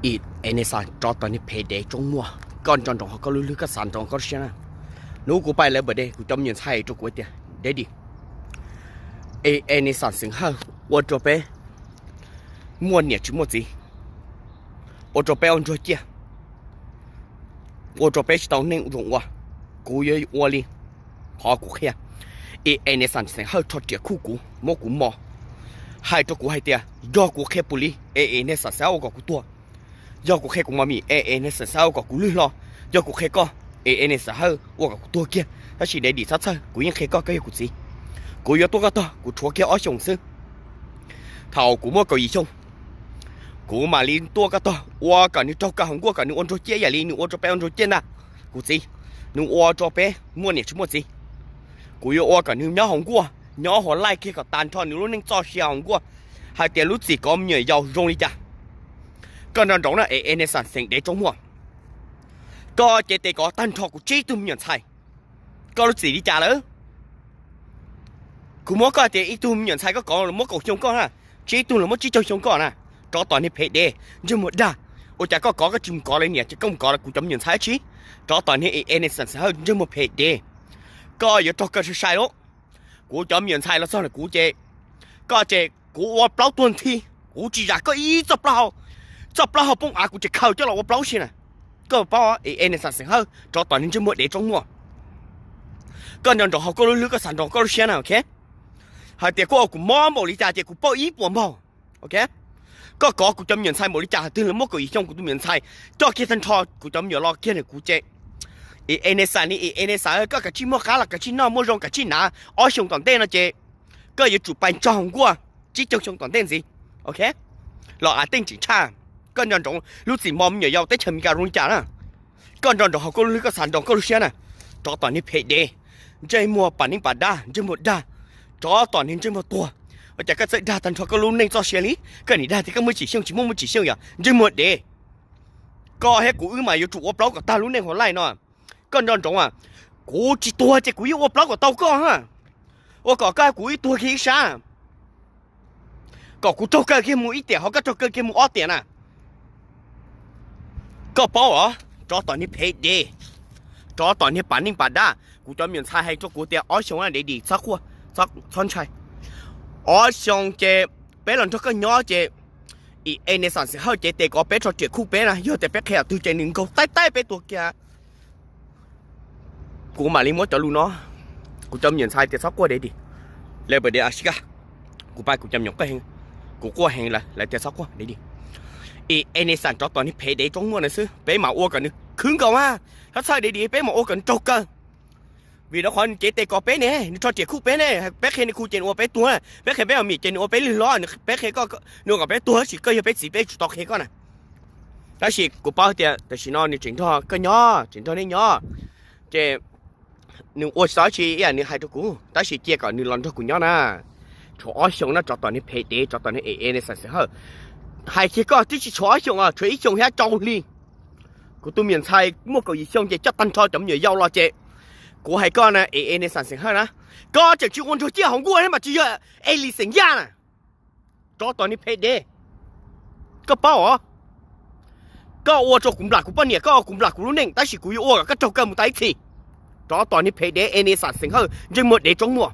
Ib Enesan, rov tom niag phem dev tsoob muag, koj nco ntsoov hauv koj lub hlwb koj xav ntsoov koj lub siab na. Hnub kuv pais lawv npawm de kuv cov me nyuam ntxhais rau kuv tias, Daddy, Enesan xeem Hawj ua rau peb muaj niam tsis muaj txiv, ua rau peb ua ntsuag ciaj, ua rau peb tsis tau neej zoo ua. Kuv yuav ua li qhov kuv qhia. Enesan xeem Hawj rho riam khuj kuv, muab kuv mos, hais rau kuv hais tias yog kuv qhia pus li, Enesan xeem Hawj ua kom kuv tuag, yog kuv qhia kuv mos mis, Enesan xeem Hawj ua kom kuv lwj hlo, yog kuv qhia koj, Enesan xeem Hawj ua kom kuv tuag kiag. Tab sis Daddy txhob txhawj, kuv yeej qhia koj, koj yog kuv txiv. Kuv yuav tuaj koj tog, kuv tshuav kiag ob xyoos xwb. Thaum kuv muaj kaum yim xyoo, kuv mam li tuaj koj tog ua kom nws raug kaw hauv nkuaj, kom nws ua ntsuag ciaj ib yam li nws ua rau peb ua ntsuag ciaj ntag. Kuv txiv, nws ua rau peb muaj niam tsis muaj txiv. Kuv yuav ua kom nws nyob hauv nkuaj, nyob hauv laij kiag kom tag nrho nws lub neej txoj sia hauv nkuaj, hais tias lub txim kov me nyuam yaus zoo li cas. Koj nco ntsoov na, Enesan xeem dev tsoob muag, koj cev tes kov tag nrho kuv tsib tug me nyuam ntxhais, koj lub txim li cas lawm? Kuv muab koj tias ib tug me nyuam ntxhais koj kov los muab kaum xyoo koj na, tsib tug los muab tsib caug xyoo koj na. Rov tom niag phem dev ntsej muag dag, ua cas koj kov koj tsis mus kov lawv niam ces koj mus kov kuv cov me nyuam ntxhais dab tsi? Rov tom niag Enesan xeem Hawj ntsej muag phem dev, koj yuav raug kaw sai sai lauj. Kuv cov me nyuam ntxhais los txog ntawm kuv ces, koj ces kuv ua plaub tuag nthi, kuv tsis zam koj ib txoj plaub hau. Txoj plaub hau poob av kuv tseem khaws coj los ua plaub si na. Koj paub, Enesan xeem Hawj rov tom niag ntsej muag dev tsoob muag, koj nco ntsoov hauv koj lub hlwb koj xav ntsoov koj lub siab na, ok? Hais tias koj ua kuv mob npaum li cas ces kuv pauj ib puas npaug, ok? Koj kov kuv cov me nyuam ntxhais npaum li cas, twg los muab kaum yim xyoo kuv tus me nyuam ntxhais coj kiag tag nrho kuv cov me nyuam los kiag ntawm kuv ces, Enesan ni Enesan, koj kav tsij muaj qab los kav tsij noj, muaj zoo kav tsij hnav. Ob xyoos tom ntej no ces koj yuav tsum pais ntsog hauv nkuaj tsib caug xyoo tom ntej ntxiv, ok? Los av teej tseem tshaj. Koj nco ntsoov lub txim mos me nyuam yaus teb chaws Amelikas zoo li cas na. Koj nco ntsoov hauv koj lub hlwb koj xav ntsoov koj lub siab na. Rov tom niag phem dev, ntsej muag pas neej pas dab, ntsej muag dag, rov tom niag ntsej muag tuag. Ua cas koj txawj dag tag nrho koj lub neej txoj sia li? Koj nim dag tias koj muaj tsib xyoos, tsis muaj muaj tsib xyoos yom, ntsej muag dev. Koj thiab kuv wb mas yuav tsum ua plaub kom tag lub neej hauv laij no. Koj nco ntsoov a, kuv tsis tuag ces kuv yeej ua plaub kom tau koj ha. Ua kom koj kuv ib tuag kiag ib sab, kom kuv raug kaw kiag mus ib tiam ho koj raug kaw kiag mus ob tiam na. Koj paub os, rov tom niag phem dev, rov tom niag pas neej pas dab. Kuv cov me nyuam ntxhais hais rau kuv tias ob xyoos na Daddy, txhob quaj, txhob ntshai. Ob xyoos ces peb los nrog koj nyob ces, Enesan xeem Hawj cev tes kov peb, rho riam khuj peb na, yog tias peb qhia twg ces nws nkaug taib taib peb tuag kiag. Kuv mam li muab cov lus no, kuv cov me nyuam ntxhais tias txhob quaj Daddy, lawv pab de a si ka, kuv pab kuv cov me nyuam quaj heev, kuv quaj heev lawm lawv tias txhob quaj Daddy. Enesan rov tom niag phem dev tsoob muag na xwb, peb mam ua kom nws khwv nkaus mas, txhob txhawj Daddy, peb mam ua kom nws raug kaw. Vim rau qhov nws cev tes kov peb ne, nws rho riam khuj peb ne, peb qhia nws khu ces nws ua peb tuag, peb qhia peb mos mis ces nws ua peb lwj hlo, peb qhia nws ua kom peb tuag, tab sis koj yog peb txiv peb tsis tau qhia koj na. Tab sis kuv paub tias tam sim no nws tseem nrog koj nyob, tseem nrog nej nyob, ces nws ua tsis tau dab tsi ib yam nws hais rau kuv, tab sis cia kom nws los nrog kuv nyob na. Tshuav ob xyoos no, rov tom niag phem dev, rov tom niag Enesan xeem Hawj. Hais kiag koj twb tsis tshuav ob xyoos os, tshuav ib xyoos thiab rau hli. Kuv tus me nyuam ntxhais muaj kaum yim xyoo ces coj tag nrho cov me nyuam yaus los ces, kuv hais koj na Enesan xeem Hawj na, koj tseem tsis ua ntsuag ciaj hauv nkuaj thiab mas tsis yog Elis xeem Yaj na. Rov tom niag phem dev, koj paub os. Koj ua rau kuv nplam kuv poj niam, koj ua kuv nplam kuv lub neej, tab sis kuv yuav ua kom koj raug kaw mus tas ib txhis. Rov tom niag phem dev Enesan xeem Hawj ntsej muag dev tsoob muag.